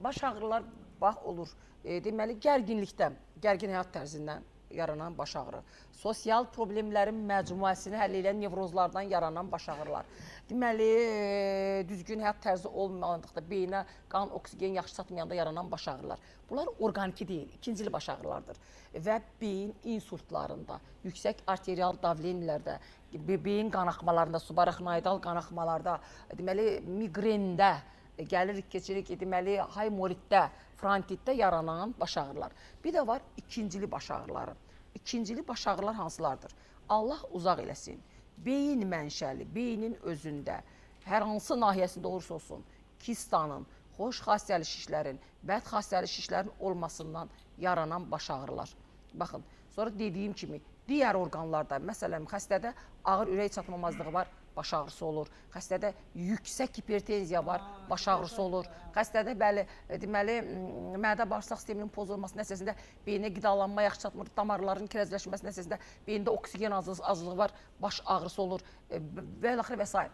Baş ağrılar bax olur. Deməli gərginlikdən, gərgin həyat tərzindən yaranan baş ağrı, sosial problemlərin məcmuəsini həll edən nevrozlardan yaranan baş ağrılar. Deməli, düzgün həyat tərzi olmadıqda, beyinə qan, oksigen yaxşı çatmayanda yaranan baş ağrılar. Bunlar orqaniki deyil, ikincil baş ağrılardır. Və beyin insultlarında, yüksək arterial davlenilərdə, beyin qanaxmalarında, subarachnoidal qanaxmalarda, deməli, miqrendə, gəlirik, keçirik, deməli, haymoritdə, frontitdə yaranan baş ağrılar. Bir də var ikincili baş ağrıları. İkincili baş ağrılar hansılardır? Allah uzaq eləsin. Beyin mənşəli, beynin özündə, hər hansı nahiyəsində olursa olsun, kistanın, xoş xassəli şişlərin, bəd xassəli şişlərin olmasından yaranan baş ağrılar. Baxın, sonra dediyim kimi, digər orqanlarda, məsələn, xəstədə ağır ürək çatmamazlığı var, baş ağrısı olur. Xəstədə yüksək hipertenziya var, baş ağrısı olur. Xəstədə bəli, deməli, mədə bağırsaq sisteminin pozulması nəticəsində beyinə qidalanma yaxşı çatmır, damarların kirəzləşməsi nəticəsində beyində oksigen azlığı var, baş ağrısı olur və ilaxır və sair.